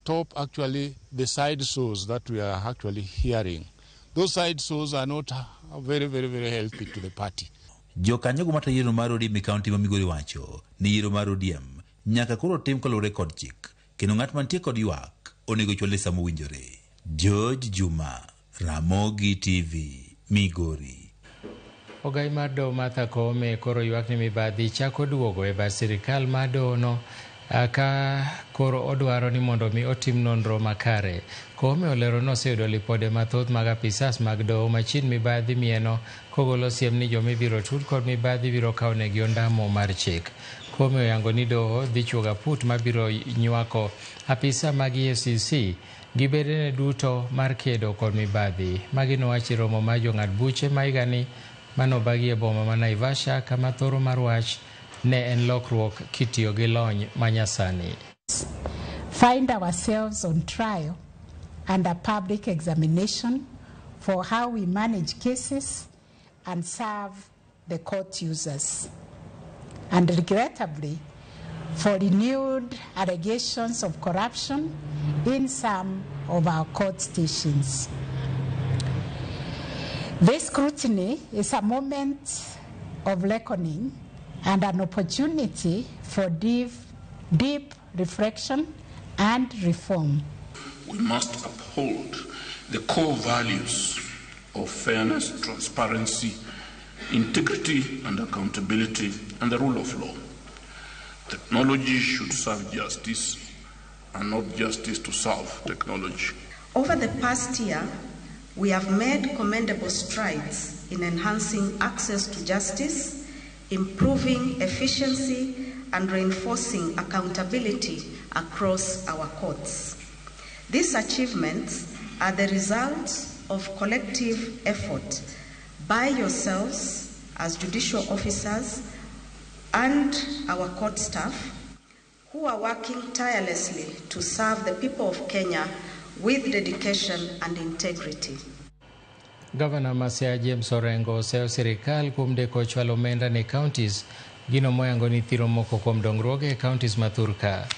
Top actually the side shows that we are actually hearing. Those side shows are not very, very, very healthy to the party. Jokanyogo matayo yiero mar ODM e kaunti ma Migori wacho ni yiero mar ODM nyaka koro tim kaluwore kod chik kendo ng'at mantie kod ywak onego chwal e sama owinjore. George Juma, Ramogi TV, Migori. Ogai mar doho Martha Koome koro ywak ni mibadhi chako duogo e bad sirikal mar dohono ka koro odwaro ni mondo mi otim nonro makare. Koome olero ni oseyudo lipode mathoth mag apisas mag doho machien mibadhi mieno kogolo siem ni joma ibiro tud kod mibadhi biro kawnegi ondamo mar chik. Koome oyango ni doho dhi chuogo aput mabiro nywako apisa mag EACC gi bedene duto mar kedo kod mibadhi. Magi nowacho e romo mar jong'ad buche ma higani manobagi e boma ma Naivasha kama thoro mar wach ne en lokruok kitiyo gi lony manyasani. Find ourselves on trial under public examination for how we manage cases and serve the court users. And regrettably, for renewed allegations of corruption in some of our court stations. This scrutiny is a moment of reckoning and an opportunity for deep, deep reflection and reform. We must uphold the core values of fairness, transparency, integrity and accountability, and the rule of law. Technology should serve justice and not justice to serve technology. Over the past year, we have made commendable strides in enhancing access to justice, improving efficiency, and reinforcing accountability across our courts. These achievements are the result of collective effort by yourselves as judicial officers and our court staff who are working tirelessly to serve the people of Kenya with dedication and integrity. Gavana ma Siaya James Orengo oseyo sirikal kuom deko chwalo omenda ne counties gino moyango ni thiro moko kuom dongruoge e counties ma thurka.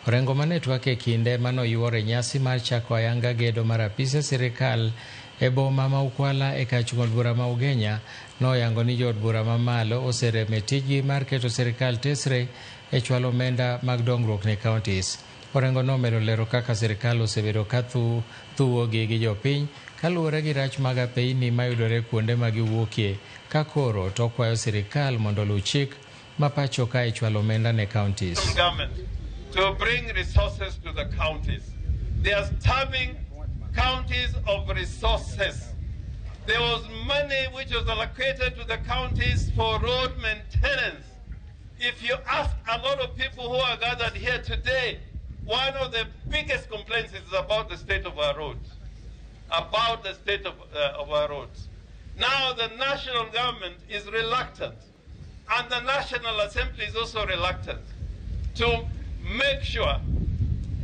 Orengo mane twak e kinde manoyuoro e nyasi mar chako ayanga gedo mar apise sirikal e boma ma Ukwala e kar chung' od bura ma Ugenya noyango ni jood bura mamalo oserem e tijgi mar keto sirikal tesre e chwalo omenda mag dongruok ne counties. Orengo nomedo lero kaka sirikal osebedo ka thuwogi gi jopiny kaluwore gi rach mag apeyni mayudore kuonde ma giwuokie ka koro to okwayo sirikal mondo oluw chik ma pacho ka e chwalo omenda ne counties. Government to bring resources to the counties. They are starving counties of resources. There was money which was allocated to the counties for road maintenance. If you ask a lot of people who are gathered here today, one of the biggest complaints is about the state of our roads. About the state of our roads. Now the national government is reluctant, and the National Assembly is also reluctant to make sure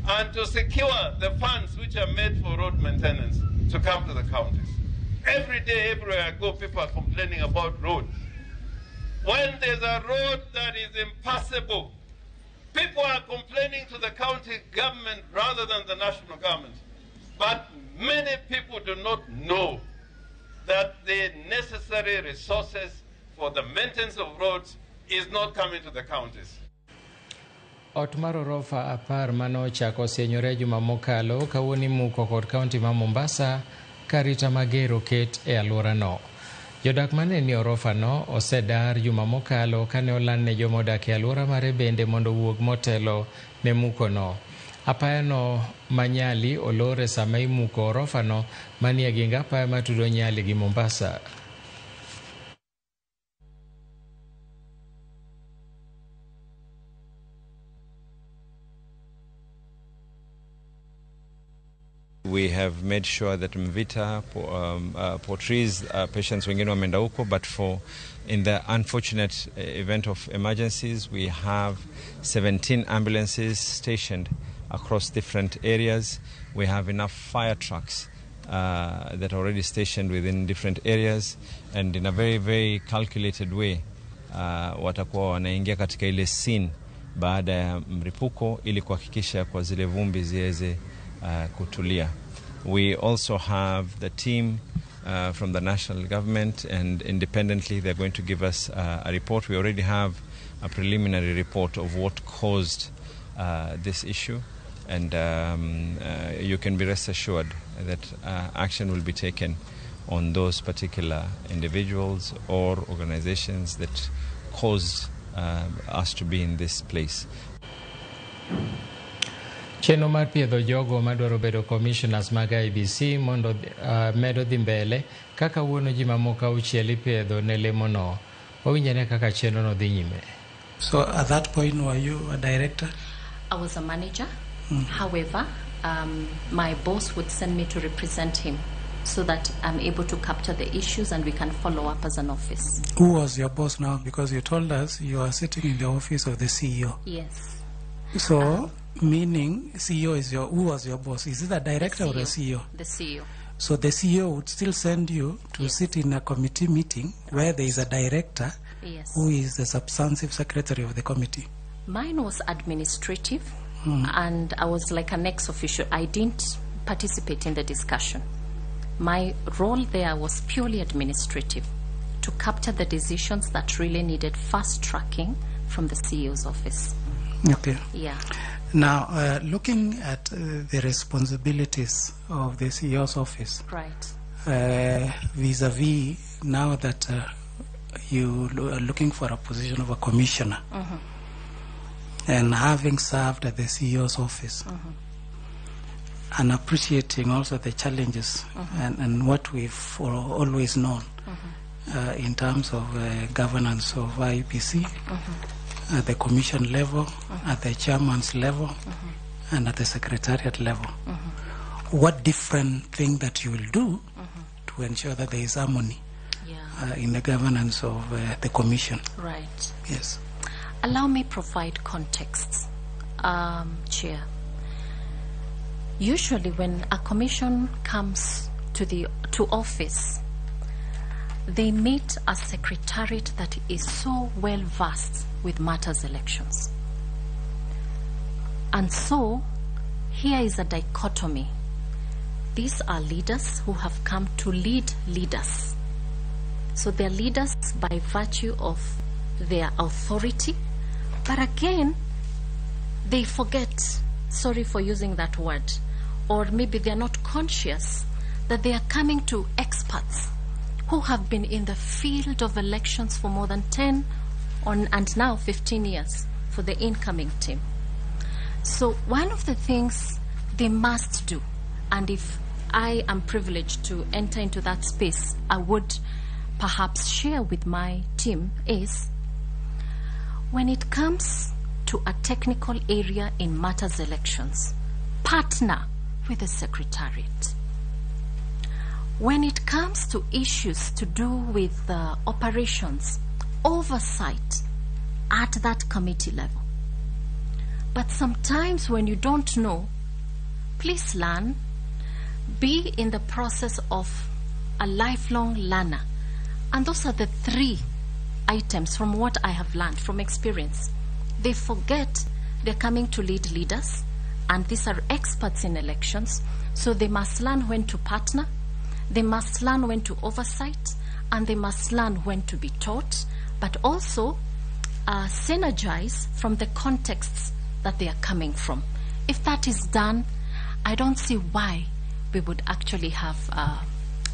and to secure the funds which are made for road maintenance to come to the counties. Every day, everywhere I go, people are complaining about roads. When there's a road that is impassable, people are complaining to the county government rather than the national government. But many people do not know that the necessary resources for the maintenance of roads is not coming to the counties. Ot mar orofa 10 manochako sienyore juma mokalo kawuono imuko kod kaunti ma Mombasa ka arita mager oket e alworano. Jodak mane ni orofa no osedar juma mokalo kane oland ne joma odak e alwora mare bende mondo owuog motelo ne mukono. Apayano ma Nyali olor e sama imuko orofano manie ging apaya matudo Nyali gi Mombasa. We have made sure that Mvita, Portrees, patients wengine wameenda huko, but for in the unfortunate event of emergencies, we have 17 ambulances stationed across different areas. We have enough fire trucks that are already stationed within different areas, and in a very, very calculated way, watakuwa wanaingia katika ile scene baada ya mlipuko ili kuhakikisha kwa zile vumbi ziweze kutulia. We also have the team from the national government, and independently they're going to give us a report. We already have a preliminary report of what caused this issue, and you can be rest assured that action will be taken on those particular individuals or organizations that caused us to be in this place. Chenro mar piedho jogo madwaro bedo commissioners mag IEBC mondo medo dhi mbele kaka wuono ji mamoko auchiel ipiedho ne lemono. Wawinjane kaka chenro no dhi nyime. So at that point, were you a director? I was a manager. However, my boss would send me to represent him so that I'm able to capture the issues and we can follow up as an office. Who was your boss now? Because you told us you are sitting in the office of the CEO. Yes. So, meaning CEO is your, who was your boss? Is it a director or a CEO? The CEO. So the CEO would still send you to sit in a committee meeting where there is a director who is the substantive secretary of the committee. Mine was administrative, and I was like an ex-official. I didn't participate in the discussion. My role there was purely administrative, to capture the decisions that really needed fast tracking from the CEO's office. Okay. Yeah. Now, looking at the responsibilities of the CEO's office, right, vis-a-vis now that you are looking for a position of a commissioner, and having served at the CEO's office, and appreciating also the challenges and what we've always known in terms of governance of IEBC, at the commission level, at the chairman's level, and at the secretariat level. What different thing that you will do to ensure that there is harmony in the governance of the commission? Right. Yes. Allow me provide context, Chair. Usually when a commission comes to office, they meet a secretariat that is so well versed with matters elections. And so here is a dichotomy. These are leaders who have come to lead leaders. So they're leaders by virtue of their authority, but again, they forget, sorry for using that word, or maybe they're not conscious that they are coming to experts who have been in the field of elections for more than 10 and now 15 years for the incoming team. So one of the things they must do, and if I am privileged to enter into that space, I would perhaps share with my team is, when it comes to a technical area in matters elections, partner with the secretariat. When it comes to issues to do with operations, oversight at that committee level. But sometimes when you don't know, please learn. Be in the process of a lifelong learner. And those are the three items from what I have learned from experience. They forget they're coming to lead leaders, and these are experts in elections, so they must learn when to partner, they must learn when to oversight, and they must learn when to be taught, but also synergize from the contexts that they are coming from. If that is done, I don't see why we would actually have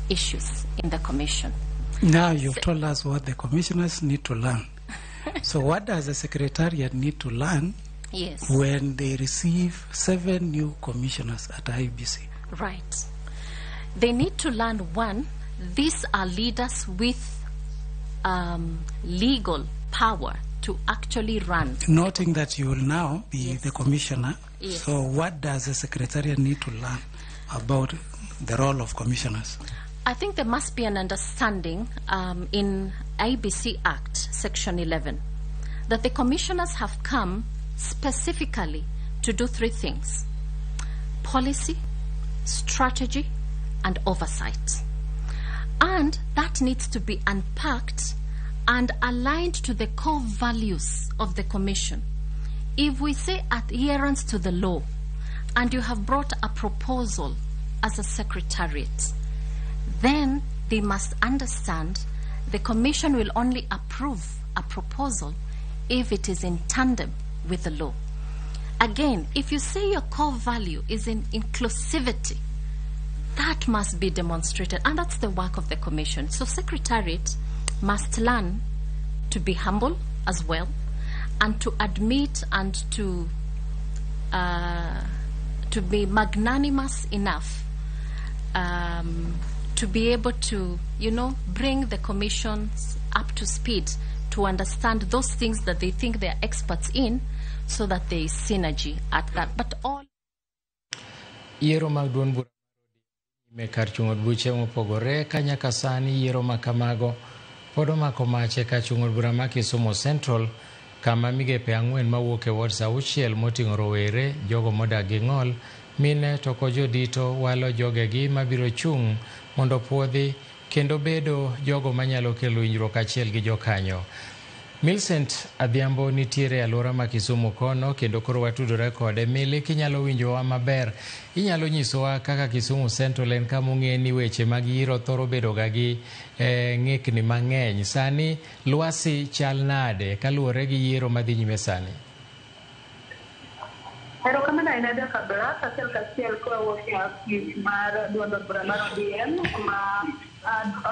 issues in the commission. Now you've told us what the commissioners need to learn. So what does the secretariat need to learn when they receive 7 new commissioners at IEBC? Right. They need to learn, one, these are leaders with legal power to actually run. Noting that you will now be the commissioner, so what does the secretariat need to learn about the role of commissioners? I think there must be an understanding in IEBC Act, Section 11, that the commissioners have come specifically to do 3 things: policy, strategy, and oversight. And that needs to be unpacked and aligned to the core values of the commission. If we say adherence to the law, and you have brought a proposal as a secretariat, then they must understand the commission will only approve a proposal if it is in tandem with the law. Again, if you say your core value is in inclusivity, that must be demonstrated, and that's the work of the commission. So secretariat must learn to be humble as well, and to admit and to be magnanimous enough to be able to, you know, bring the commissions up to speed to understand those things that they think they are experts in, so that there is synergy at that. But all Yiero mag duond bura nyime kar chung' od buche mopogore ka nyaka sani yiero ma kamago pod omako mach e kar chung' od bura ma Kisumu Central, kama migepe 4 mawuok e wards 6 moting'o rowere, jogo modak gi ng'ol, mine to kod jodito walo jogegi mabiro chung' mondo puodhi kendo bedo jogo manyalo kelo winjruok achiel gi jokanyo. Millicent Adhiambo nitiere e alwora ma Kisumu kono kendo koro watudore kode. Mili, kinyalo winjowa maber, inyalo nyisowa kaka Kisumu Central en kama ong'e ni weche mag yiero thoro bedo ga gi ng'ikni mang'eny. Sani lwasi chal nade kaluwore gi yiero madhi nyime sani? Erokamano ahinya Jakabla, achiel kachiel kawuok e apis mar duond od bura mar ODM ma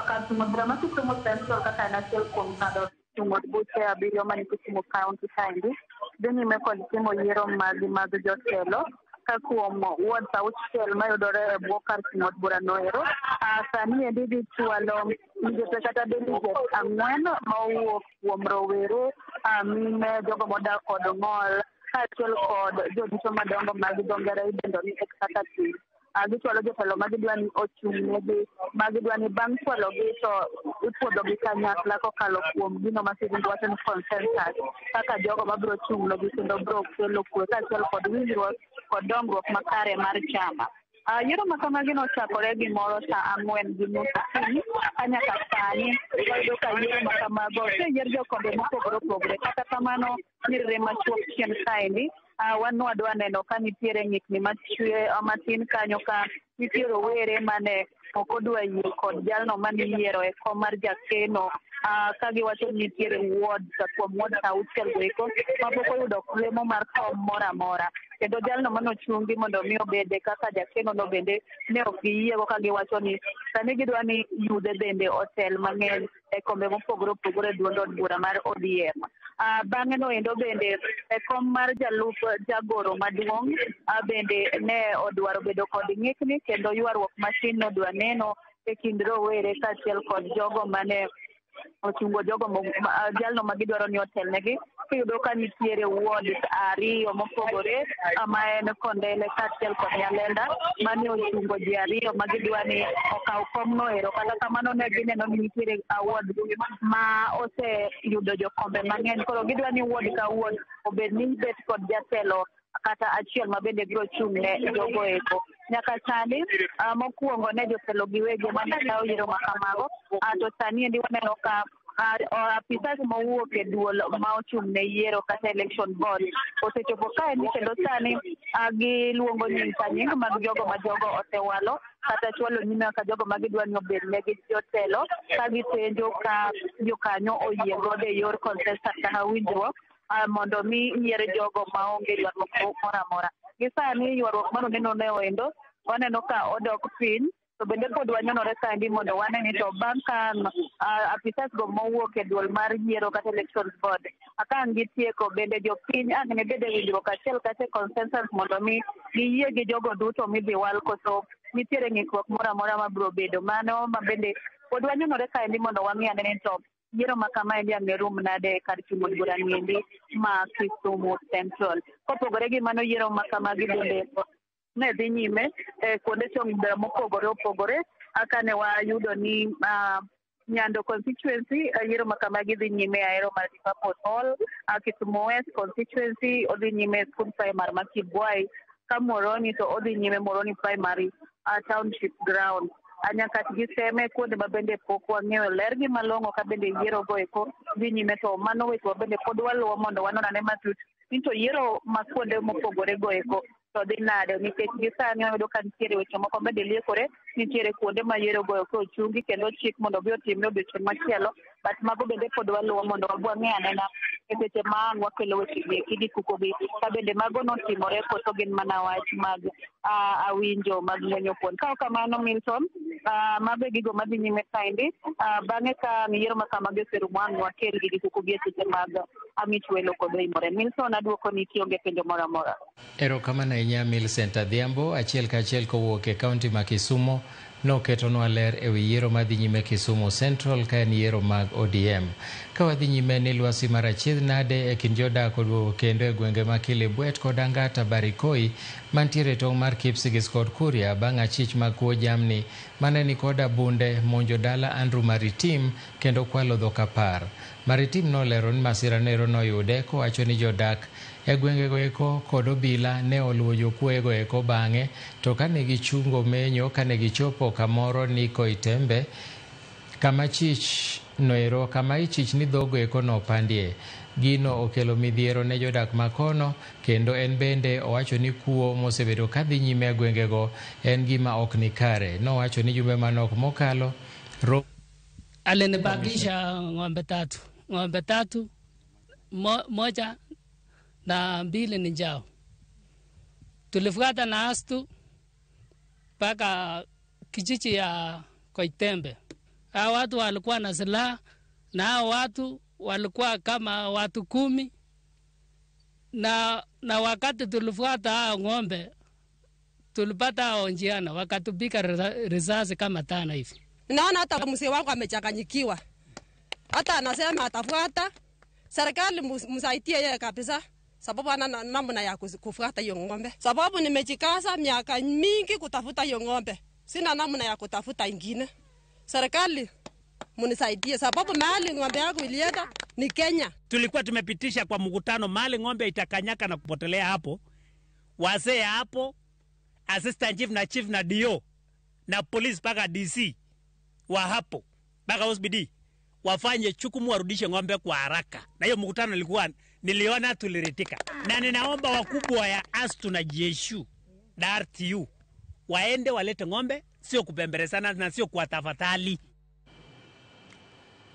kar chung' od bura ma Kisumu Central kaka en achiel kuom kar chung' od buche 7 mani Kisumu County kaendi dhi nyime kod timo yiero maggi mag jotelo ka kuom wards 6 mayudore e bwo kar chung' od bura noero. Sani endi dhi chwalo migepe kata delegates 4 mowuok kuom rowere, mine, jogo modak kod ng'ol kaachiel kod jodito madongo mag dho ngere idendo ni executive. Gichwalo jotelo ma gidwa ni ochung' negi, ma gidwa ni bang' chwalogi to ipuodhogi kanyakla kokalo kuom gino ma kisungu wacho ni consensus, kaka jogo mabiro chung' negi kendo biro kelo kwe kaachiel kod winjruok kod dongruok makare mar chama. Yiero ma kamagi nochakore gimoro sa 4:30 okinyi ka nyaka sani wayudo ka yiero ma kamago oseyier jokombe mopogore opogore. Kata kamano nyirire machuok chien kaendi wan wadwa neno ka nitiere ng'ikni machwe matin kanyo ka nitie rowere mane ok odwa yie kod jalno mane iyiero e kom mar jakeno, ka giwacho ni nitiere ward kuom ward 6 go eko mapok oyudo lemo mar kom moro amora, kendo jalno manochungi mondo mi obede kaka jakeno no bende ne ok giyiego ka giwacho ni sani gidwa ni yudhe bende otel mang'eny e kombe mopogore opogore e duond od bura mar ODM. Bang'e no endo bende e kom mar jalup jagoro maduong' bende ne odwaro bedo kod ng'ikni kendo ywaruok matin nodwa neno e kind rowere kaachiel kod jogo mane ochungo jogo jalno ma gidwaro ni otelnegi. Iyudo ka nitiere ward 2 mopogore ma en Kondele kaachiel kod Nyalenda mane ochungo ji 2 ma gidwa ni okaw komno ero. Kata kamano ne gineno ni nitiere ward ma oseyudo jokombe mang'eny, koro gidwa ni ward ka ward obed ni bet kod jatelo kata achiel ma bende biro chung' ne jogo eko. Nyaka sani mokwongo ne jotelo giwegi mane kawo yiero ma kamago, to sani endi waneno ka apisas mowuok e duol ma ochung' ne yiero kata election board osechopo kaendi kendo sani giluongo nying ka nying mag jogo ma jogo osewalo kata chwalo nyime kaka jogo ma gidwa ni obed negi jotelo ka gipenjo ka jokanyo oyie godo e yor consensus kata winjruok mondo mi yier jogo maonge ywaruok moro amora. Gi sani ywaruok mano neno ne oendo waneno ka odok piny, to bende pod wanyonore kaendi mondo wane ni to bang' ka apisas go mowuok e duol mar yiero kata election board ka ang' gitieko bende jopiny ang' ne bed e winjruok achiel kata e consensus mondo mi giyie gi jogo duto midhi wal koso nitiere ng'ikruok moro amora mabiro bedo. Mano ma bende pod wanyonore kaendi mondo wang'i ane ni to yiero ma kamaendi ang' ne rum nade e kar chung' od bura niendi ma Kisumu Central. Kopogore gi mano, yiero ma kamagi bende ne dhi nyime e kuonde chung' bura mopogore opogore kaka ne wayudo ni Nyando constituency yiero ma kamagi dhi nyime e Ahero Multipurpose Hall, Kisumu West constituency odhi nyime e skund primary ma Kibwai, ka Moroni to odhi nyime Moroni Primary Township Ground. Nyaka gi Seme kuonde ma bende pok wang'eyo lergi malong'o ka bende yiero go eko dhi nyime, to mano wechewa bende pod waluwo mondo wanon ane matut ni to yiero ma kuonde mopogore go eko to dhi nade nikech gi sani wayudo ka nitiere weche moko bende liekore nitiere kuonde ma yiero goyo ka ochungi kendo chik mondo obi otimre odiochieng' machielo but mago bende pod waluwo mondo wang'e anena e seche ma ang' wakelo weche gi eki gi kukogi ka bende mago notimore koso gin mana wach mag awinjo mag ng'wenyo kuon. Ka ok kamano Milton, mago e gigo madhi nyime kaendi. Bang'e ka yiero ma kamagi oserumo ang' wakel gi gi kukogi e seche mag amich welo kod oimore. Milton aduoko ni kionge penjo moro amora. Erokamano ahinya Millicent Adhiambo, achiel kachiel kowuok e kaunti ma Kisumo noketonwa ler ewi yiero madhi nyime Kisumu Central ka en yiero mag ODM. Ka wadhi nyime ni lwasi mar achiedh nade e kind jodak oduogo kendo e gwenge ma Kilibwet kod Angata Barikoi mantiere e tong' mar Kipsigis kod Kuria bang' achich mag kuo jamni mane ni koda bunde monjo dala Andrew Maritim kendo kwalo dhok 10. Maritim nolero ni masira nero noyude kowacho ni jodak e gwengego eko kod obila ne oluwo jokuoyego eko bang'e to kane gichungo menyo kane gichopo kamoro ni Koitembe kama chich noero kama ichich ni dhogo eko nopandie. Gino okelo midhiero ne jodak makono kendo en bende owacho ni kuo mosebedo kadhi nyime e gwengego en gima ok ni kare. Nowacho ni jumbe manok mokalo alinibakisha ng'ombe tatu, moja na mbili ni njao. Tulifuata na astu mpaka kijiji ya Koitembe. Hao watu walikuwa na silaha na hao watu walikuwa kama watu 10 na wakati tulifuata hao ng'ombe tulipata hao njiana wakatupika risasi kama 5 hivi. Naona hata mzee wangu amechanganyikiwa. Hata anasema atafuata. Serikali msaidie yeye kabisa. Sababu ana namna ya kufuata hiyo ng'ombe. Sababu nimejikaza miaka mingi kutafuta hiyo ng'ombe. Sina namna ya kutafuta ingine. Serikali mnisaidie sababu mahali ng'ombe yangu ilienda ni Kenya. Tulikuwa tumepitisha kwa mkutano mahali ng'ombe itakanyaka na kupotelea hapo. Wazee hapo, assistant chief na DO na police mpaka DC wa hapo mpaka OSBD wafanye chukumu warudishe ng'ombe kwa haraka. Na hiyo mkutano ilikuwa niliona tuliritika. Na ninaomba wakubwa ya ASTU na GSU na RTU waende walete ng'ombe, sio kupemberesana na sio kwa tafadhali.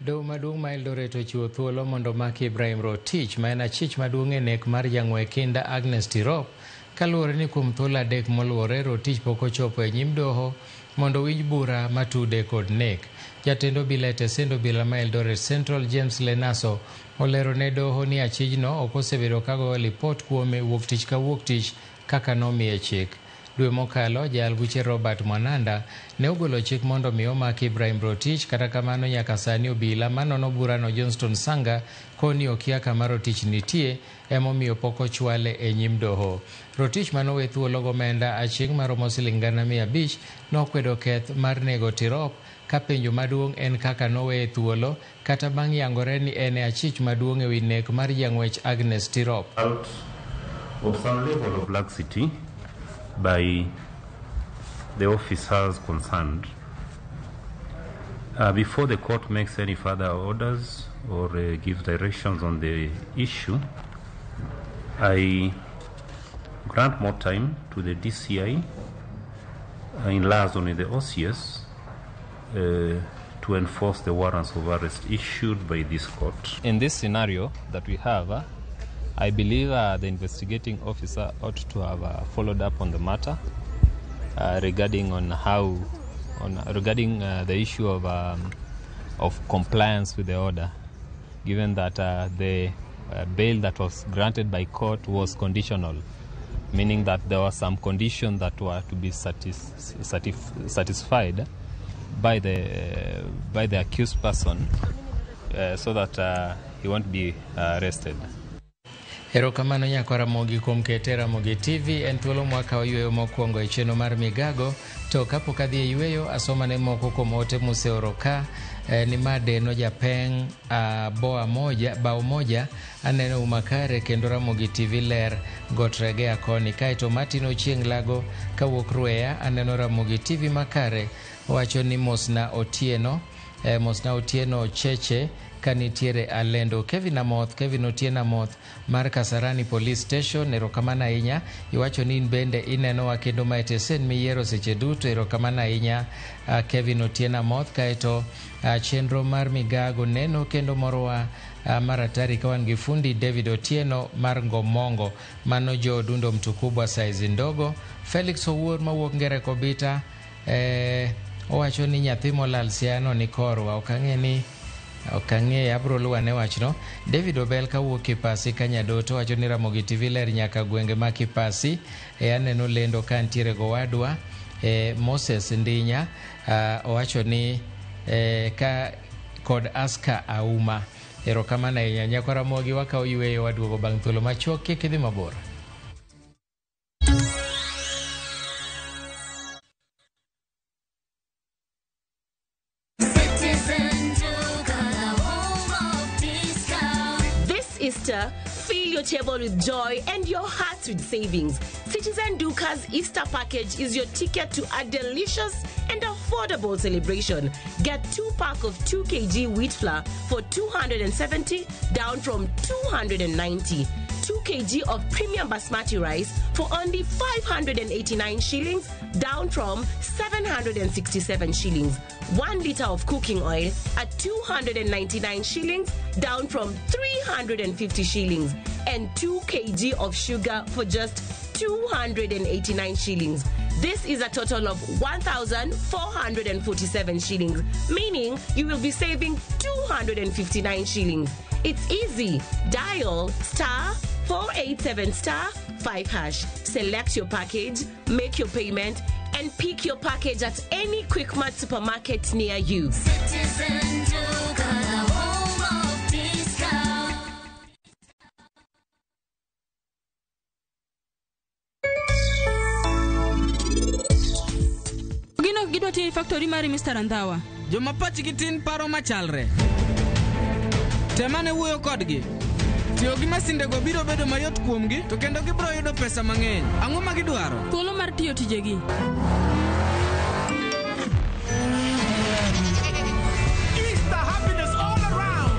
Doho maduong' ma Eldoret ochiwo thuolo mondo mak Ibrahim Rotich ma en achich maduong' e nek mar jang'we kinda Agnes Tirop kaluwore ni kuom thuolo 3 moluwore Rotich pok ochopo e nyim doho mondo owinj bura matude kod nek. Jatend obila e tesend obila ma Eldoret Central James Lenaso olero ne doho ni achijno ok osebedo kagoyo lipot kuome wuok tich ka wuok tich kaka nomiye chik. Dwe mokalo jayal buche Robert Mwananda ne ogolo chik mondo mi omak Ibrahim Rotich, kata kamano nyaka sani obila manono burano Johnston Sanga koni okia kama Rotich nitie emomiyo pok ochwale e nyim doho. Rotich manowe thuolo gomenda aching' maromo siling 500,000 nokwedo keth mar nego Tirop ka penjo maduong' en kaka noweye thuolo kata bang' yangore ni en e achich maduong' ewi nek mar jang'wech Agnes Tirop. Of some level of laxity by the officers concerned. Before the court makes any further orders or gives directions on the issue, I grant more time to the DCI in liaison with the OCS to enforce the warrants of arrest issued by this court. In this scenario that we have, I believe the investigating officer ought to have followed up on the matter regarding the issue of compliance with the order, given that the bail that was granted by court was conditional, meaning that there were some conditions that were to be satisfied by the accused person, so that he won't be arrested. Erokamano nyakwa Ramogi kuom kete Ramogi TV en thuolo mwakawo yweyo mokwongo e chenro mar Migago. To kapok adhi e yweyo asomane moko kuom ote moseoro ka ni Madeno Japeng' boa moja bao moja aneno umakare kendo Ramogi TV ler got Regea koni. Kaeto Martin Ochieng' Lago kawuok Rweya aneno Ramogi TV makare wacho ni mosna Otieno Cheche Kanitiere Alendo. Kevin Amoth, Kevin Otieno Amoth mar Kasarani Police Station, erokamano ahinya. Iwacho ni in bende inenowa kendo ma e tesen miyiero seche duto, erokamano ahinya Kevin Otieno Amoth. Kaeto chenro mar migago neno kendo morowa mar atari ka wan gi fundi David Otieno mar Ngomongo, mano jo Dundo Mtukubwa saizi ndogo. Felix Owuor mawuok Ngere Kobita owacho ni nyathi molal Siaya ni korwa, ok ang'e ni ok ang'eyo, abro luwane wachno. David Obel kawuok Kipasi Kanyadoto wacho ni Ramogi TV ler nyaka gwenge ma Kipasi. Aneno lendo ka ntiere gowadwa Moses Ndinya, owacho ni ka kod Aska Auma. Erokamano ahinya nyakwa Ramogi, wakawo yweyo waduogo bang' thuolo machuok, kik idhi mabor. This Easter, fill your table with joy and your hearts with savings. Citizen Duka's Easter package is your ticket to a delicious and affordable celebration. Get 2 pack of 2 kg wheat flour for 270 down from 290. 2 kg of premium basmati rice for only 589 shillings down from 767 shillings. 1 liter of cooking oil at 299 shillings down from 350 shillings, and 2 kg of sugar for just 289 shillings. This is a total of 1,447 shillings, meaning you will be saving 259 shillings. It's easy. Dial star 487 star 5 hash. Select your package, make your payment, and pick your package at any Quickmart supermarket near you. Citizen Duka, the home of discount. Gin ok gidwa tiyo e factory mari Mr. Randhawa. Joma pachgi tin paro machalre. Temane wuoyo kodgi. Tiyo gi masindego biro bedo mayot kuomgi to kendo gibiro yudo pesa mang'eny. Ang'o ma gidwaro? Thuolo mar tiyo tijegi. Easter happiness all around.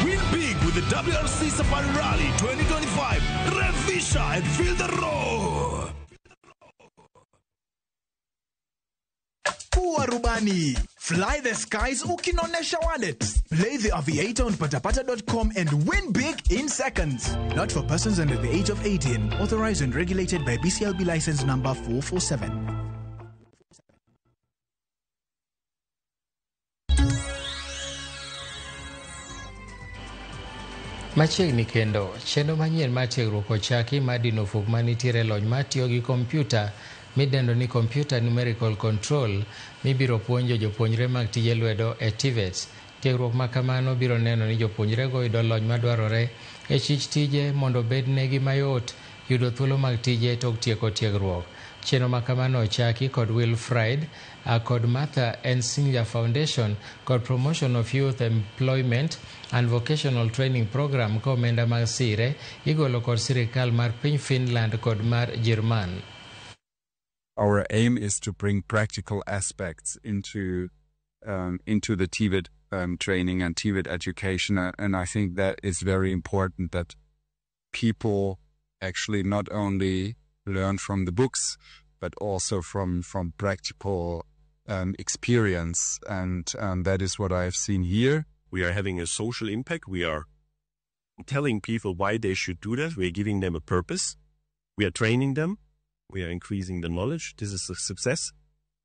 Win big with the WRC Safari Rally 2025. Revisha and feel the roar. Kuwa rubani. Fly the skies ukinonesha wallet. Play the Aviator on patapata.com and win big in seconds. Not for persons under the age of 18. Authorized and regulated by BCLB license number 447. Machiegni kendo, chenro manyien mar tiegruok ochaki mar dino fuok manitiere lony mar tiyo gi kompyuta midendo ni Computer Numerical Control mibiro puonjo jopuonjre mag tije lwedo e TVETs. Tiegruok ma kamano biro neno ni jopuonjrego yudo lony madwarore e chich tije mondo bednegi mayot yudo thuolo mag tije tok tieko tiegruok. Chenro ma kamano ochaki kod Wilfried kod Martha Ensinger Foundation kod Promotion of Youth Employment and Vocational Training Program ka omenda mag sire igolo kod sirikal mar piny Finland kod mar Jerman. Our aim is to bring practical aspects into the TVET training and TVET education, and I think that is very important, that people actually not only learn from the books but also from practical experience, and that is what I have seen here. We are having a social impact. We are telling people why they should do that. We are giving them a purpose. We are training them. We are increasing the knowledge. This is a success.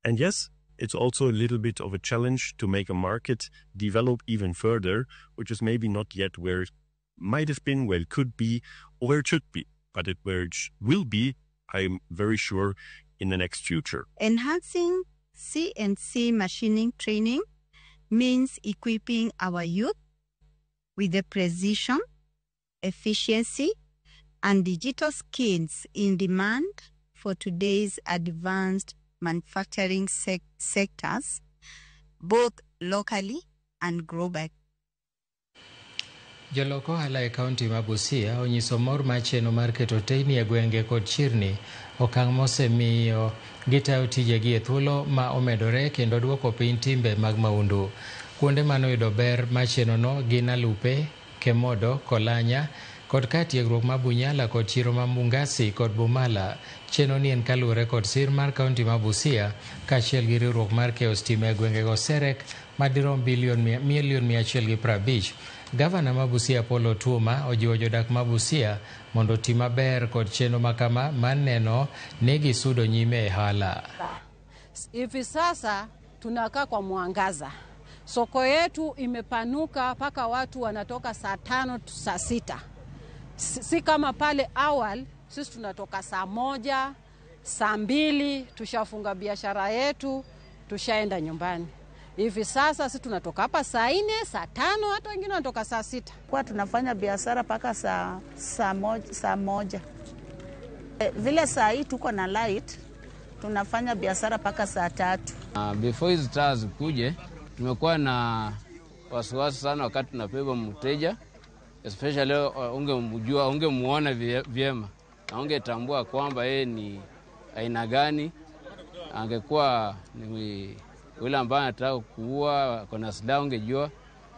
And yes, it's also a little bit of a challenge to make a market develop even further, which is maybe not yet where it might have been, where it could be, or where it should be. But where it will be, I'm very sure, in the next future. Enhancing CNC machining training means equipping our youth with the precision, efficiency, and digital skills in demand for today's advanced manufacturing sectors, both locally and globally. Jolok ohala e kaunti ma Busia onyiso mor mar chenro mar keto teyni e gwenge kod chirni, okang' mosemiyo gitayo tijegi e thuolo ma omedore kendo duoko piny timbe mag maundu. Kuonde manoyudo ber mar chenrono gin Alupe, Kemodo, Kolanya kod kar tiegruok ma Bunyala kod chiro ma Mungasi kod Bumala. Chenro ni en kaluwore kod sir mar kaunti ma Busia kaachiel gi riwruok mar keyo stima e gwengego Serek madirom milion 150. Gavana ma Busia Paul Otuoma ojiwo jodak ma Busia mondo oti maber kod chenro makama mar neno ni gisudo nyime e ohala. Hivi sasa tunakaa kwa mwangaza. Soko yetu imepanuka mpaka watu wanatoka saa 5 saa 6. Si kama pale awali sisi tunatoka saa 1, saa 2, tushafunga biashara yetu, tushaenda nyumbani. Hivi sasa sisi tunatoka hapa saa 4, saa 5, hata wengine wanatoka saa 6. Kwa tunafanya biashara mpaka saa 1. Vile saa hii tuko na light, tunafanya biashara mpaka saa 3. Before hizi taa zikuje, tumekuwa na wasiwasi sana wakati tunabeba mteja, especially ungemjua, ungemuona vyema na ungetambua kwamba yeye ni aina gani. Angekuwa ni yule ambaye anataka kuua kuna silaha ungejua,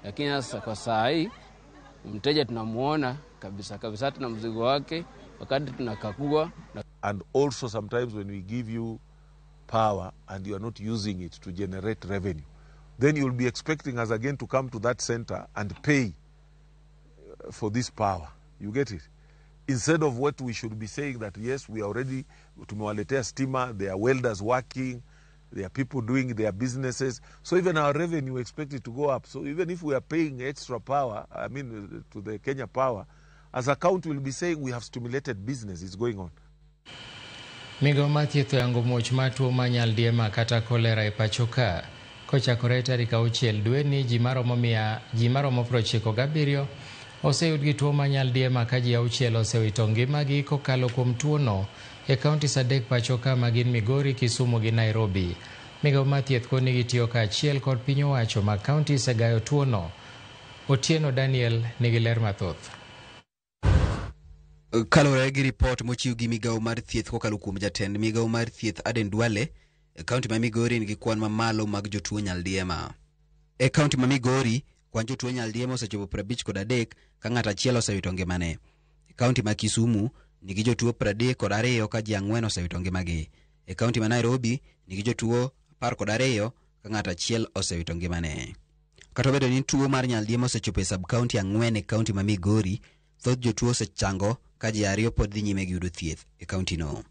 lakini sasa kwa saa hii mteja tunamuona kabisa kabisa, tuna mzigo wake wakati tunakagua. And also sometimes when we give you power and you are not using it to generate revenue, then you'll be expecting us again to come to that center and pay for this power. You get it? Instead of what we should be saying that yes, we are already tumewaletea stima, there are welders working, there are people doing their businesses. So even our revenue expected to go up. So even if we are paying extra power, I mean to the Kenya Power, as a county will be saying we have stimulated business, it's going on. Migawo mar thieth oyango muoch mar tuo mar nyaldiema kata kolera e pacho ka. Kochakore tarik 6 dweni, ji maromo 97 oseyud gi tuo mar nyaldiema ka ji 6 osewito ngimagi kokalo kuom tuono e kauntis 3 pacho ka ma gin Migori, Kisumu gi Nairobi. Migawo mar thieth koni gitiyo kaachiel kod piny owacho mag kauntis e gayo tuono. Otieno Daniel nigi ler mathoth. Kaluwore gi ripot mochiw gi migawo mar thieth kokalo kuom jatend migawo mar thieth Aden Duale, e kaunti ma Migori nigi kwan mamalo mag jotuo nyaldiema. E kaunti ma Migori, kwan jotuo nyaldiema osechopo 53 ka ng'ato achiel osewito ngimane. E kaunti ma Kisumu nigi jotuo 32 ka ji 4 osewito ngimagi. E kaunti ma Nairobi nigi jotuo 12 ka ng'ato achiel osewito ngimane. Kata obedo ni tuo mar nyaldiema osechopo e sub-county 4 e kaunti ma Migori, thoth jotuo osechango ka ji 2 pod dhi nyime gi yudo thieth e kaunti no.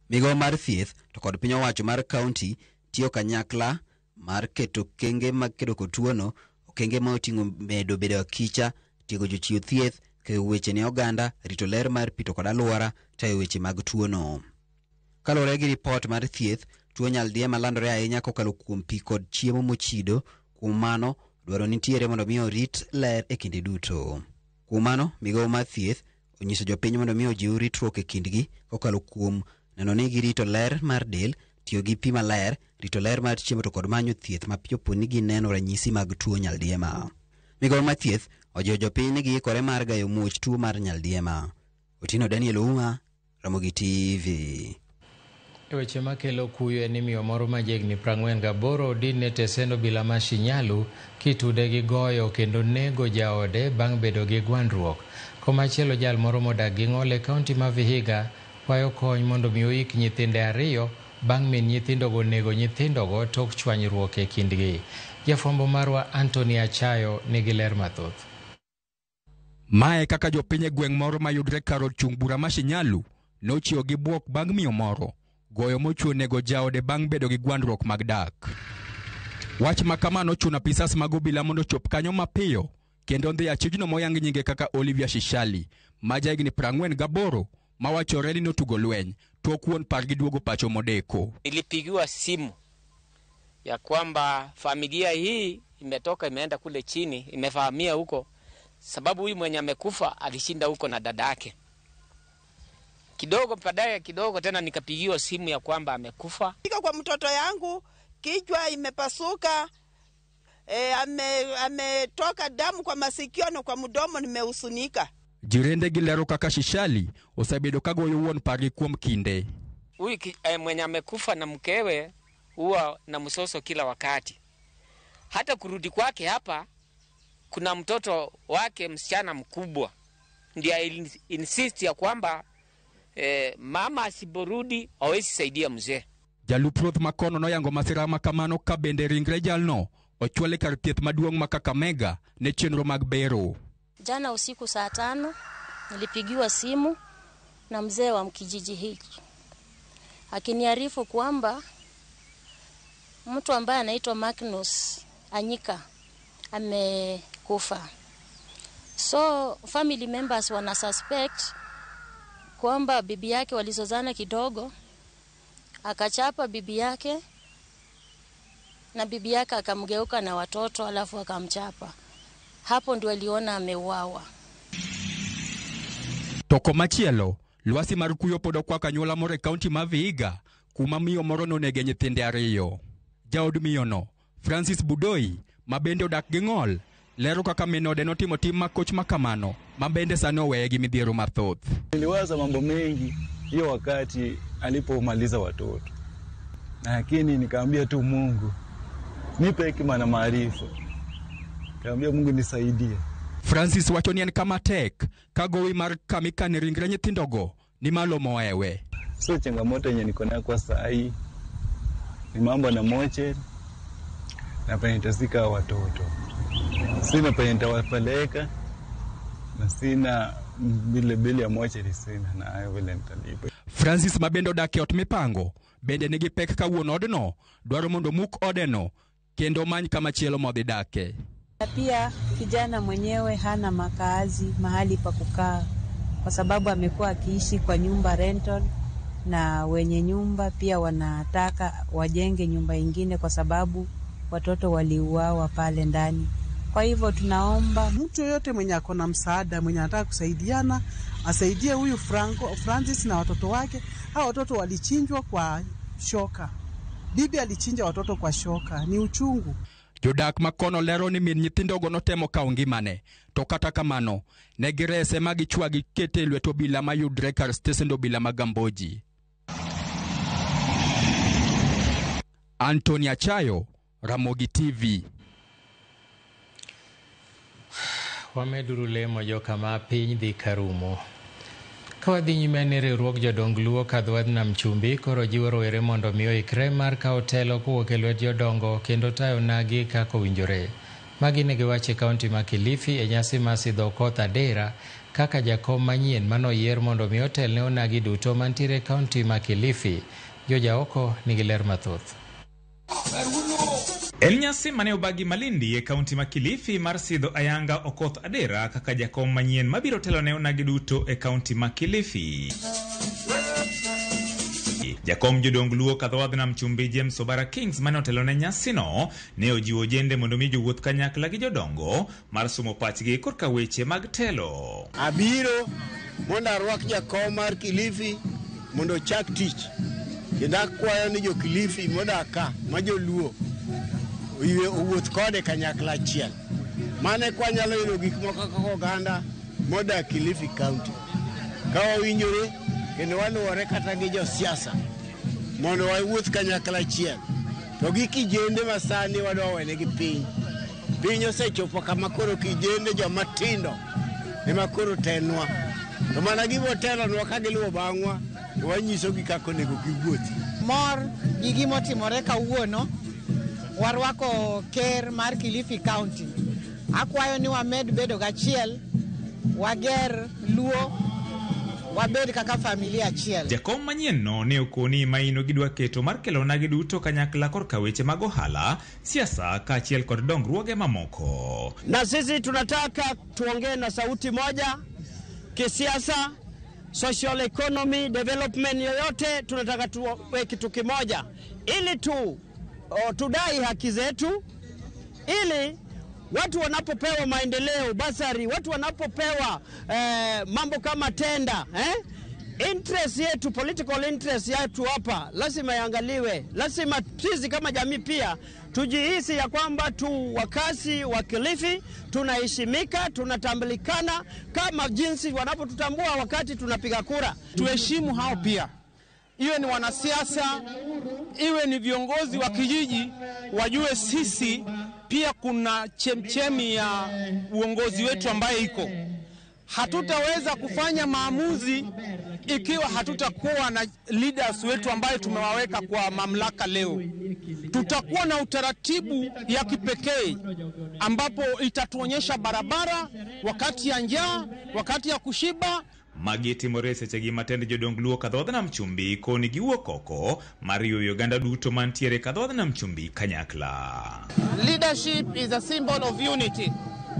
Migawo mar thieth to kod piny owacho mar kaunti tiyo kanyakla mar keto okenge mag kedo kod tuono, okenge ma oting'o medo bedo akicha, tiego jochiw thieth, keyo weche ne oganda, rito ler mar pi to kod alwora, tayo weche mag tuono. Kaluwore gi ripot mar thieth, tuo nyaldiema landore ahinya kokalo kuom pi kod chiemo mochido. Kuom mano, dwaro nitiere mondo mi orit ler e kinde duto. Kuom mano, migawo mar thieth onyiso jopiny mondo mi ojiw ritruok e kindgi kokalo kuom neno ni girito ler mar del, tiyo gi pi maler, rito ler mar chiemo to kod manyo thieth mapiyo po ni gineno ranyisi mag tuo nyaldiema. Migawo mar thieth ojiwo jopiny ni giikore mar gayo muoch tuo mar nyaldiema. Otieno Daniel Ouma, Ramogi TV. E weche makelo kuyo en ni miyo moro ma jahigni 48 odin e tesend obila ma Shinyalu kitude gi goyo kendo nego jaode bang' bedo gi gwandruok. Komachielo jal moro modak gi ng'ol e kaunti ma Vihiga kwayo kony mondo mi oik nyithinde 2 bang' min nyithindogo nego nyithindogo tok chwanyruok e kindgi. Jafwambo marwa Anthony Achayo nigi ler mathoth. Mae kaka jopiny e gweng' moro mayudre kar od chung' bura ma Shinyalu nochiwo gi bwok bang' miyo moro goyo mochuo nego jaode bang' bedo gi gwandruok mag dak. Wach ma kama nochuno apisas mag obila mondo ochop kanyo mapiyo kendo ndhi achijno moyang nyinge kaka Olivia Shishali ma jahigni 48 mawachore ni notugo lweny tok wuon pargi duogo pacho modeko. Nilipigiwa simu ya kwamba familia hii imetoka imeenda kule chini, imefahamia huko sababu huyu mwenye amekufa alishinda huko na dada yake. Kidogo baadaye kidogo tena nikapigiwa simu ya kwamba amekufa. Iko kwa mtoto yangu kichwa imepasuka, ametoka damu kwa masikio na kwa mdomo, nimehusunika. Jirende gi lero kaka Shishali osebedo ka goyo wuon pargi kuom kinde. Huyu mwenye amekufa na mkewe huwa na msoso kila wakati. Hata kurudi kwake hapa, kuna mtoto wake msichana mkubwa ndiye insist ya kwamba mama asiporudi hawezi saidia mzee. Jalup ruoth makono noyango masira ma kamano ka bende ringre jalno ochwal e kar thieth maduong' ma Kakamega ne chenro mag bero. Jana usiku saa 5 nilipigiwa simu na mzee wa kijiji hiki akiniarifu kwamba mtu ambaye anaitwa Magnus Anyika amekufa. So family members wana suspect kwamba bibi yake walizozana kidogo, akachapa bibi yake na bibi yake akamgeuka na watoto alafu akamchapa. Hapo ndio aliona ameuawa. To komachielo, lwasi mar kuyo pod okwako anyuola moro e kaunti ma Vihiga kuma miyo moro nonege nyithinde 2. Jaod miyono, Francis Budoi, ma bende odak gi ng'ol, lero kaka min ode notimo tim makoch makamano ma bende sani oweye gi midhiero mathoth. Niliwaza mambo mengi hiyo wakati alipomaliza watoto, lakini nikaambia tu Mungu nipe hekima na maarifa, nikaambia Mungu nisaidie. Francis wacho ni en kama tek ka gowi mar kamikane ringre nyithindogo ni malo mowewe. So changamoto yenye niko nayo kwa saa hii ni mambo na moche na penye nitazika watoto, sina penye nitawapeleka na sina bile bili ya moche ni sina na hayo vile nitalipa. Francis mabende odak e ot mipango bende nigi pek ka wuon odno dwaro mondo muk odeno kendo many kama chielo modhi dake. Pia kijana mwenyewe hana makaazi mahali pa kukaa kwa sababu amekuwa akiishi kwa nyumba rental, na wenye nyumba pia wanataka wajenge nyumba ingine kwa sababu watoto waliuawa pale ndani. Kwa hivyo tunaomba mtu yote mwenye ako na msaada, mwenye anataka kusaidiana, asaidie huyu Francis na watoto wake. Hao watoto walichinjwa kwa shoka. Bibi alichinja watoto kwa shoka. Ni uchungu. Jodak makono lero ni min nyithindogo notemo kawo ngimane, to kata kamano ne girese ma gichwa gikete e lwet obila mayudre kar stesend obila ma Gamboji. Anthony Achayo, Ramogi TV. Wameduru lemo joka ma piny dhi karumo. Ka wadhi nyime ni riwruog jodong Luo kadho nam chumbi koro jiwo rowere mondo mi oikre mar kawo telo kowuok e lwet jodongo kendo tayo nagi kaka owinjore. Magi ne giwacho e kaunti ma Kilifi e nyasi mar sidho Okoth Adera kaka jakom manyien manoyier mondo mi otel ne onagi duto mantiere e kaunti ma Kilifi. Jojaoko nigi ler mathoth. En nyasi mane obagi Malindi e kaunti ma Kilifi mar sidho ayanga Okoth Adera kaka jakom manyien mabiro telo ne onagi duto e kaunti ma Kilifi. Jakom jodong Luo kadho nam chumbi James Obara Kings mane otelo ne nyasino ne ojiwo ojende mondo mi jowuoth kanyakla gi jodongo mar somo pachgi korka weche mag telo. Abiro mondo arwak jakom mar Kilifi mondo ochak tich. Kendo akwayo ni jo Kilifi modak ka ma joluo owuoth kode kanyakla achiel. Mano eka wanyalo yudo gik moko kaka oganda modak Kilifi County. Ka wawinjore kendo waluwore kata gi josiasa mondo wawuoth kanyakla achiel. To gi kijende masani wadwa wenegi piny. Piny osechopo kama koro kijende joma tindo ema koro telnwa. To mana gibiro telonwa ka giluwo bang'wa to wanyisogi kaka onego giwuothi. Mor gi gimotimore kawuono, warwako ker mar Kilifi County. Akwayo ni wamed bedo gachiel, wager Luo, wabed kaka familia achiel. Jakom manyien no ne okoni maino gidwa keto mar kelo onagi duto kanyakla korka weche mag ohala, siasa kaachiel kod dongruoge mamoko. Na sisi tunataka tuongee na sauti moja kisiasa, social economy, development yoyote tunataka tuwe kitu kimoja ili tu tudai haki zetu, ili watu wanapopewa maendeleo basari, watu wanapopewa mambo kama tenda, interest yetu, political interest yetu hapa lazima iangaliwe. Lazima sisi kama jamii pia tujihisi ya kwamba tu wakazi wa Kilifi tunaheshimika, tunatambulikana kama jinsi wanapotutambua wakati tunapiga kura. Tuheshimu hao pia, iwe ni wanasiasa, iwe ni viongozi wa kijiji, wajue sisi pia kuna chemchemi ya uongozi wetu ambaye iko. Hatutaweza kufanya maamuzi ikiwa hatutakuwa na leaders wetu ambaye tumewaweka kwa mamlaka leo. Tutakuwa na utaratibu ya kipekee ambapo itatuonyesha barabara wakati ya njaa, wakati ya kushiba. Magi timore sechegi matend jodong Luo ka dhodh nam chumbi koni giwuok oko mar yueyo oganda duto mantiere ka dhodh nam chumbi kanyakla. Leadership is a symbol of unity,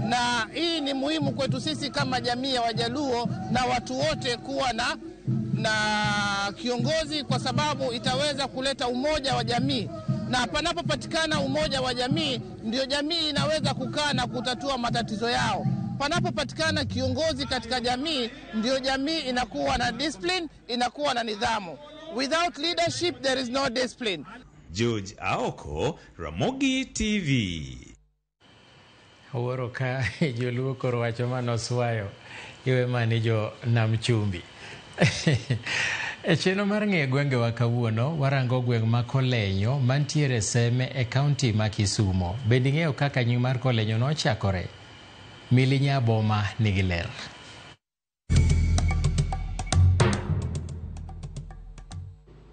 na hii ni muhimu kwetu sisi kama jamii ya Wajaluo na watu wote kuwa na kiongozi, kwa sababu itaweza kuleta umoja wa jamii, na panapopatikana umoja wa jamii ndio jamii inaweza kukaa na kutatua matatizo yao. Panapopatikana kiongozi katika jamii ndio jamii inakuwa na discipline, inakuwa na nidhamu. Without leadership there is no discipline. George Aoko, Ramogi TV. Wuoro ka joluo koro wacho manoswayo iwe mani jo nam chumbi. E chenro mar ng'e gwengewa kawuono, warango gweng' ma Kolenyo mantiere Seme e kaunti ma Kisumo. Bende ing'eyo kaka nying mar Kolenyo nochakore? Mili Nyaboma nigi ler.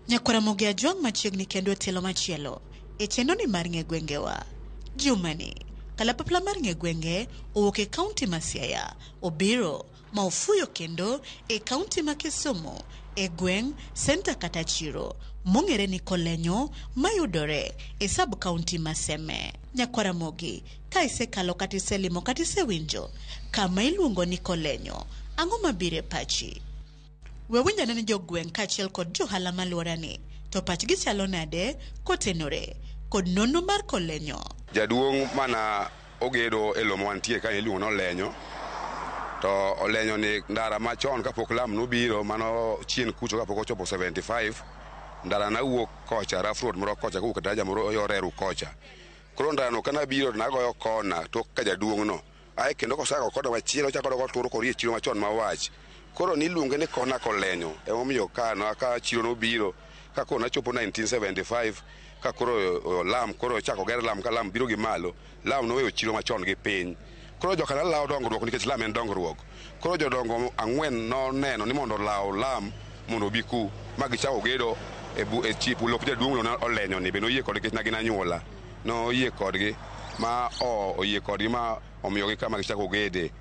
Nyakwaramogi Ajwang' machiegni kendo e tielo machielo e chenro ni mar ng'e gwengewa. Jumani, kalapapla mar ng'e gwenge owuok e kaunti ma Siaya, obiro ma ofuyo kendo e kaunti ma Kisumu e gweng' senta kata chiro mong'ere ni Kolenyo mayudore e sub kaunti ma Seme. Nyakwaramogi, ka isekalo kata iselimo kata isewinjo kama iluongo ni Kolenyo, ang'o mabiro e pachi? We winj ane ni jogweng' kaachiel kod johala maluorani to pachgi chalo nade kotenore kod nonro mar Kolenyo. Jaduong' mana ogedo e lomo mantie ka iluongo ni Olenyo. To Olenyo ni ndara machon kapok lam nobiro mano chien kucho kapok ochopo 75 ndara nawuok kocha rough road moro kocha kowuok e daraja moro yo reru kocha. Koro ndarano kana biro to nagoyo kona tok ka jaduong' no. Ae kendo kosako kona machielo ochako odok oturo korie chiro machon mawach. Koro niluonge ni kona Kolenyo. Emomiyo ka chiro nobiro ka koro nachopo 1975 ka koro lam koro ochako ger lam ka lam biro gi malo lam noweyo chiro machon gi piny. Koro jokana lawo dongruok nikech lam en dongruok. Koro jodongo ang'wen noneno ni mondo olaw lam mondo obi ku ma gichako gedo e chip lop jaduong' no Olenyo ni be noyie kodgi nikech ne gin anyuola. Noyie kodgi ma oyie kodgi ma omiyogi kama gichako gede.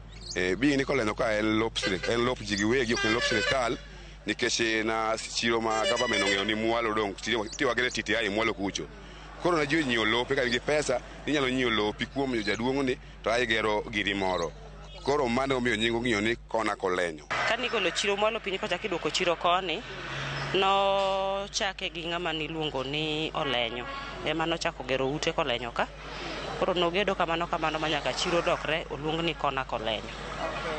Bi ni Kolenyo ka en lop en lop ji giwegi ok en lop sirikal nikech na chiro ma government ong'eyo ni mwalo dong' tiyo wagere TTI mwalo kucho. Koro na ji nyiewo lope ka in gi pesa inyalo nyiewo lopi kuom jaduong' ni to ae gero giri moro. Koro mano omiyo nying ong'iyo ni kona Kolenyo. Kanigolo chiro mwalo piny kocha kiduoko chiro koni, nochake gi ng'ama niluongo ni Olenyo. Ema nochako gero ute Kolenyo ka. Koro nogedo kamano kamano manyaka chiro dokre oluong ni kona Kolenyo.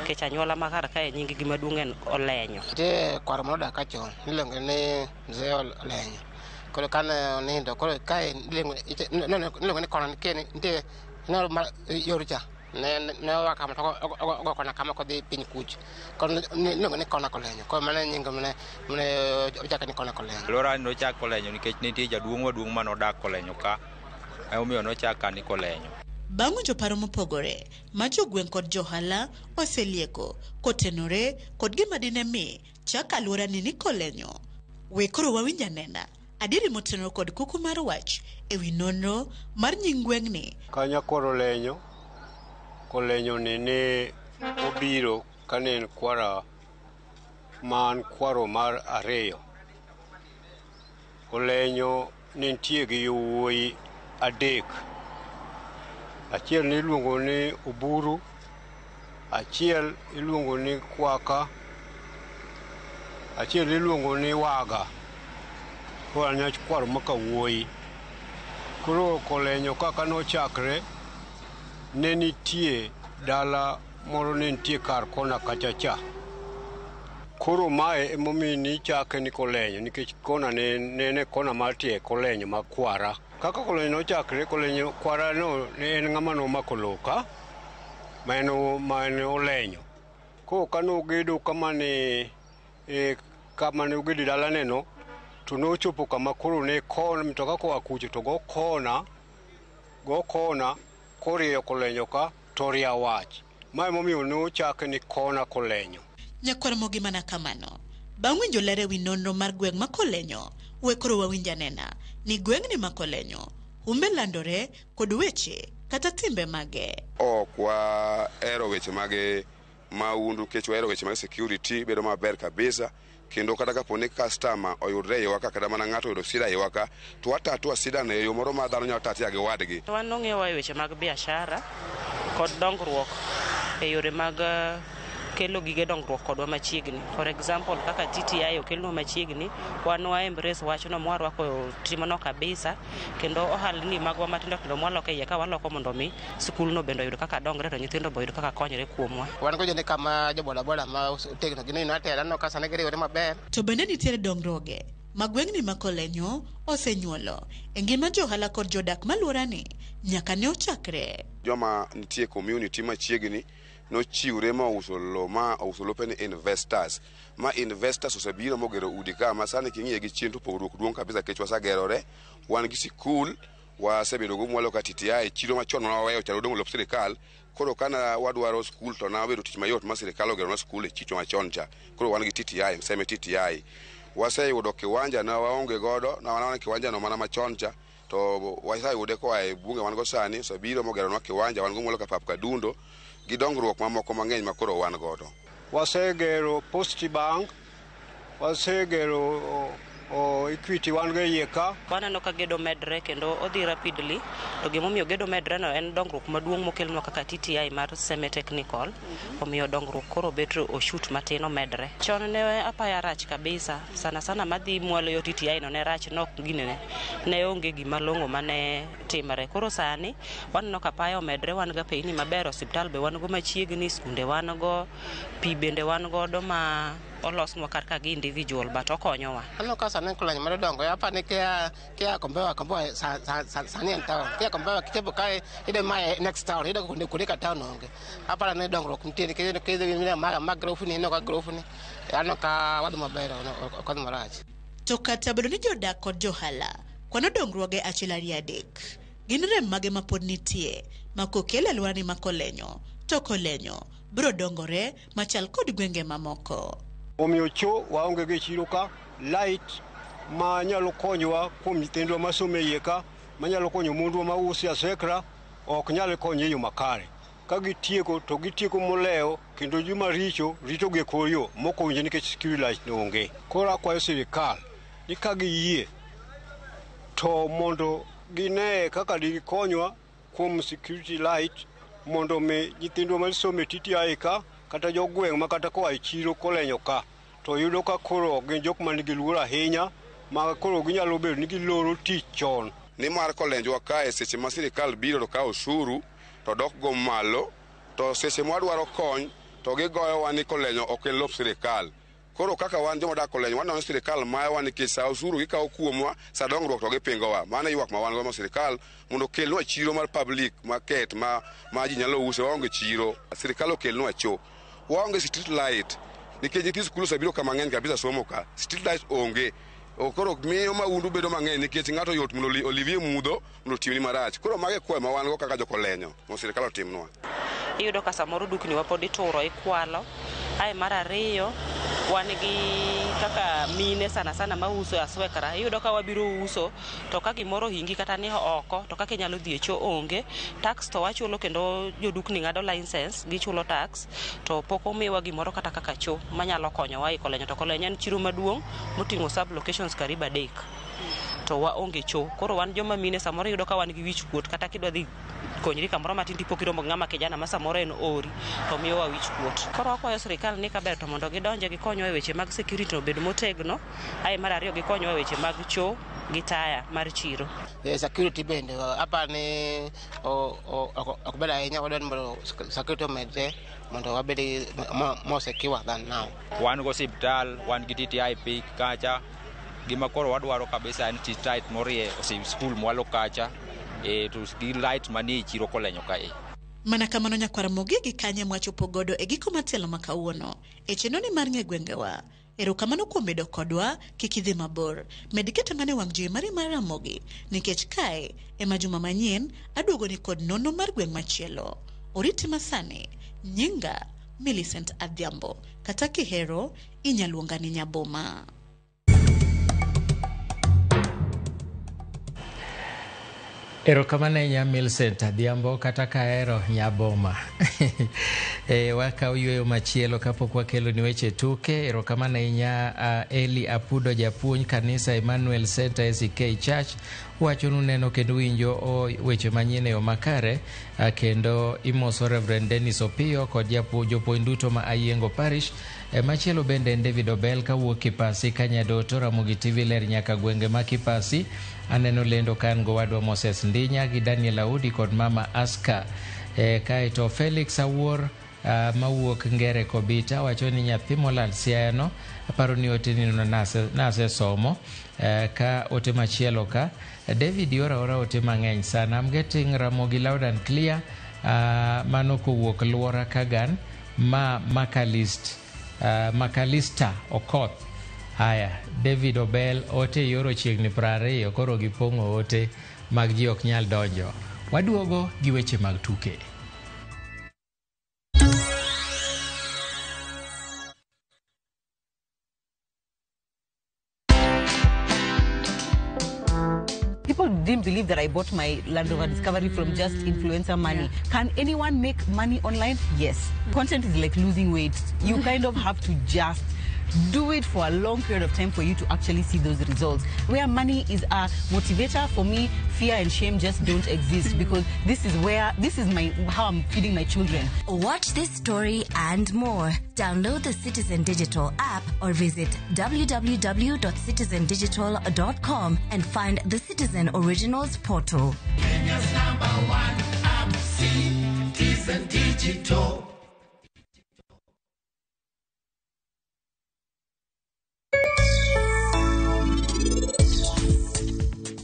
Nikech anyuola ma kar kae nying gi maduong' en Olenyo. Nitie kwaro manodak ka chon niluonge ni Mzee Olenyo. Koro kane onindo koro kae niluonge ni kona nitie yor cha ne oa kama to ogo kona kama kodhi piny kucho. Koro niluonge ni kona Kolenyo. Koro mano e nying mane ochake ni kona Kolenyo. Alwora nochak Kolenyo nikech nitie jaduong' maduong' manodak Kolenyo ka. Emomiyo nochak ka ni Kolenyo. Bang' winjo paro mopogore ma jogweng' kod johala oselieko kotenore kod gima dine mi chak alworani ni Kolenyo. We koro wawinj anena adieri motenore kod kuku mar wach ewi nonro mar nying gweng'ni. Kanya kor Olenyo, Kolenyo ni ne obiro kane en kwara man kwaro mar ariyo. Olenyo ne nitie gi yowuoyi adek. Achiel niluongo ni Oburu, achiel iluongo ni Kwaka, achiel iluongo ni Waga. Koro anyach kwaro maka wuoyi. Koro Kolenyo kaka nochakre, ne nitie dala moro ne nitie kar kona kacha cha. Koro mae emomiyo nichake ni Kolenyo nikech kona ne kona mar tie Kolenyo ma kwara. Kaka Kolenyo nochakre, Kolenyo kwara no ne en ng'ama nomako lowo ka, ma en Olenyo. Koro kanogedo kama ne ogedo dalane no, To nochopo kama koro ne kona mtoka koa kucho to go kona korieyo Kolenyo ka to ria wach. Ma emomiyo nochake ni kona Kolenyo. Nyakwar Mogi mana kamano. Bang' winjo ler ewi nonro mar gweng' ma Kolenyo, we koro wawinj anena ni gweng'ni ma Kolenyo humbe landore kod weche kata timbe mage. Ok wahero weche mag mahundu nikech wahero weche mag security bedo maber kabisa. Kendo kata kapo ni customer oyudre e iwa ka kata mana ng'ato oyudo sida e iwa ka to watatua sida no e yo moro ma dhano nyalo tatia gi wadgi. Wan ong'ewa e weche mag biashara kod dongruok e yore mag kelo gige dongruok kodwa machiegni. For example, kaka TTI okelnwa machiegni, wan wa embrace wachno mwarwako timono kabisa, kendo ohalni magwa matindo tindo mwaloko e iye ka waloko mondo mi skulno bende oyud kaka dongre to nyithindo be oyud kaka konyre kuomwa. Wan go kama jobodaboda ma otegno gin United aneno ka sani giriwore maber. To bende nitiere dongruoge ma gweng'ni ma Kolenyo osenyuolo e ngima johala kod jodak maluorani nyaka ne ochakre. Joma nitie community machiegni nochiwre ma ouso lo ma ouso lope ni investors. Ma investors osebiro mogero udi ka ma sani king'iye gi chien to pogruok duong' kabisa nikech wasegerore. Wan gi sikul, wasebedo go mwalo ka TTI, chiro machon ma waweyo cha odong' lop sirikal. Koro kana wadwaro skul to na obedo tich mayot ma sirikal ogeronwa skul e chicho machon cha. Koro wan gi TTI, Mseme TTI. Waseyudo kiwanja na waonge godo, na wan kiwanja no mana machon cha. To waseyude koa e bunge wan go sani, osebiro mogeronwa kiwanja, wan go mwalo ka pap Kadundo, gi dongruok mamoko mang'eny ma koro wan godo. Wasegero Post Bank, wasegero Equity wan go e iye ka. Waneno ka gedo medre kendo odhi rapidly, to gimomiyo gedo medre no en dongruok maduong' mokelnwa kaka TTI mar Seme Technical, omiyo dongruok koro bet oshut matin omedre. Chon ne apaya rach kabisa, sana sana madhi mwalo yo TTI no ne rach nok ginene, ne onge gima long'o mane timre. Koro sani waneno ka apaya omedre, wan ga peyni maber, osiptal be wan go machiegni, skunde wan go, pi bende wan godo ma olosnwa kar ka gi individual but okonyowa. Aneno ka sani Kolenyo medo dongo, apani kia Kombewa sani en town. Kia Kombewa kichopo kae ide mae next town, ide kuonde ka town onge. Aparo ni dongruok nitie nikech ma grofni ineno ka grofni, aneno ka wadhi maber, ok wadhi marach. To kata bedo ni jodak kod johala kwano dongruoge achiel ariyo adek, gin rem mage ma pod nitie ma kokel e alworani ma Kolenyo to Kolenyo biro dongore machal kod gwenge mamoko. Omiyo cho waonge gi chiro ka, light ma nyalo konyowa kuom nyithindwa masomo e iye ka, manyalo konyo mondwa mauso asekra, ok nyal konyo e yo makare. Ka gitieko to gitieko molewo kendo joma richo ritogi e kor yo mok owinjo nikech security light onge. Koro akwayo sirikal ni ka giyie to mondo gine kaka digikonywa kuom security light mondo mi nyithindwa masomo e TTI ka kata jogweng' ma kata koa e chiro Kolenyo ka to yudo ka koro gin jok manigi luor ahinya ma koro ginyalo bedo ni giloro tich chon. Nimar Kolenjwa kae seche ma sirikal biro to kawo osuru to dok go malo, to seche mwadwaro kony to gigoyowa ni Kolenyo ok en lop sirikal. Koro kaka wan joma odak Kolenyo waneno ni sirikal mayowa nikech sa osuru gikawo kuomwa, sa dongruok to gipingowa. Mano e ywak ma wan go ma sirikal mondo okelnwa chiro mar public market ma ji nyalo use, waonge chiro. Sirikal okelnwa cho. Waonge street light nikech nyithi skul osebiro ka mang'eny kabisa somo ka, street light onge. Koro miyo mahundu bedo mang'eny nikech ng'ato yot mondo olivie mudho mondo otimni marach. Koro mago e kwayo ma wan go kaka jokolenyo mondo sirikal otimnwa. Iyudo ka samoro dukni wa pod ituro, ikwalo. Ae mar ariyo, wan gi kaka mine sana sana mauso aswekra. Iyudo ka wabiro uso to ka gimoro ohingi kata ni oko to kaka inyalo dhi e cho onge. Tax to wachulo kendo jodukni ng'ado license, gichulo tax to pok omiwa gimoro kata kaka cho manyalo konyowa e Kolenyo. To Kolenyo en chiro maduong' moting'o sub locations karibu 3. To waonge cho. Koro wan joma mine samoro iyudo ka wan gi wich kuot kata kidwa dhi konyri kamoro matin tipo kiromo gi ng'ama kijana ma samoro en ori to miyowa wich kuot. Koro wakwayo sirikal ni kaber to mondo gidonje gikonywa e weche mag security obed motegno. Ae mar ariyo gikonywa e weche mag cho gi taya mar chiro. Security bende apani ok ber ahinya, wadwaro ni mondo security omedre mondo wabed more secure than now. Wan go osiptal, wan gi TTI kacha. Gima koro wadwaro kabisa en street light morie skul mwalo kacha, to gi light manie chiro Kolenyo kae. Mana kamano nyakwar Mogi gi kanye mwachopo godo e giko mar tielo ma kawuono e chenro ni mar ng'e gwengewa. Erokamano kuom bedo kodwa, kik idhi mabor. Med kete mana e wang' jowi mari mar Ramogi, nikech kae ema juma manyien aduogoni kod nonro mar gweng' machielo. Oriti masani, nyinga Millicent Adhiambo, kata kihero inyaluonga ni Nyaboma. Erokamano ahinya Millicent Adhiambo kata kahero Nyaboma. Wakaw yueyo machielo kapok wakelo ni weche tuke. Erokamano ahinya Eli Apudo japuonj kanisa Emmanuel Center SK Church wacho nuneno kendo winjo weche manyien e yo makare kendo imoso Reverend Dennis Opiyo kod jopuonj duto ma Ayiengo Parish. Machielo bende en David Obel kawuok Kipasi Kanyadoto Ramogi TV ler nyaka gwenge ma Kipasi. Aneno lendo ka an gowadwa Moses Ndinya gi Daniel Audi kod Mama Aska. Kaeto Felix Awuor mawuok Ngere Kobita wacho ni nyathi molal Siaya no aparo ni ote ni nasesomo. Ka ote machielo ka David yora ora ote mang'eny sana. I'm getting Ramogi loud and clear. Mano kowuok Luora Kagan ma Makalista Okoth. Haya, David Obel ote yoro chiegni 20 koro gipong'o ote mag ji ok nyal donjo. Waduogo gi weche mag tuke. People didn't believe that I bought my Land Rover Discovery from just influencer money. Yeah. Can anyone make money online? Yes. Content is like losing weight. You kind of have to just do it for a long period of time for you to actually see those results. Where money is a motivator, for me, fear and shame just don't exist because this is how I'm feeding my children. Watch this story and more. Download the Citizen Digital app or visit www.citizendigital.com and find the Citizen Originals portal. Kenya's #1 app, Citizen Digital.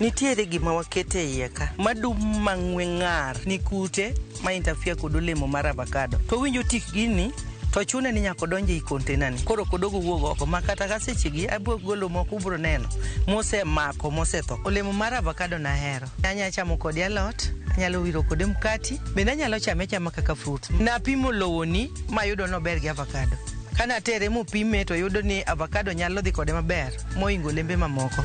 Nitiere gima wakete iye ka madum mang'we ng'ar ni kute ma interfere kod olemo mar avocado. To winjo tik gini to chune ni nyaka odonj ei container ni. Koro ok odog owuog oko ma kata ka sechegi abiro golo moko ubiro neno mosemako mosetho. Olemo mar avocado nahero. Anyalo chamo kode alot, anyalo wiro kode mkati, bende anyalo chame achama kaka fruit. Napimo lowoni mayudo nober gi avocado. Kana tere mopime to yudo ni avocado nyalo dhi kode maber mohingo olembe mamoko.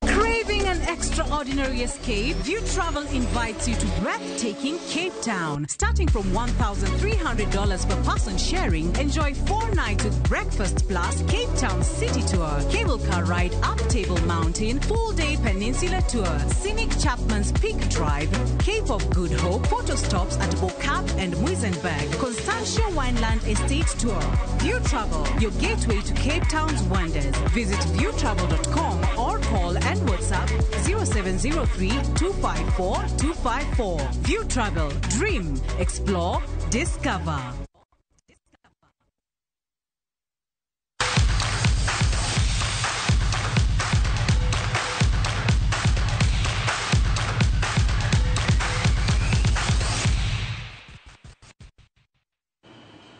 Craving an extraordinary escape? View Travel invites you to breathtaking Cape Town. Starting from $1,300 per person sharing, enjoy 4 nights with breakfast plus Cape Town City Tour, cable car ride up Table Mountain, full-day peninsula tour, scenic Chapman's Peak Drive, Cape of Good Hope, photo stops at Bo-Kaap and Muizenberg, Constantia Wineland Estate Tour. View Travel, your gateway to Cape Town's wonders. Visit viewtravel.com or call and WhatsApp 0703 254 254. View Travel, dream, explore, discover.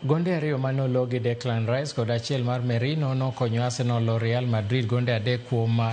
Gonde ariyo mane olo gi Declan Rice kod achiel mar Merino nokonyo Arsenal lo Real Madrid gonde 3-0.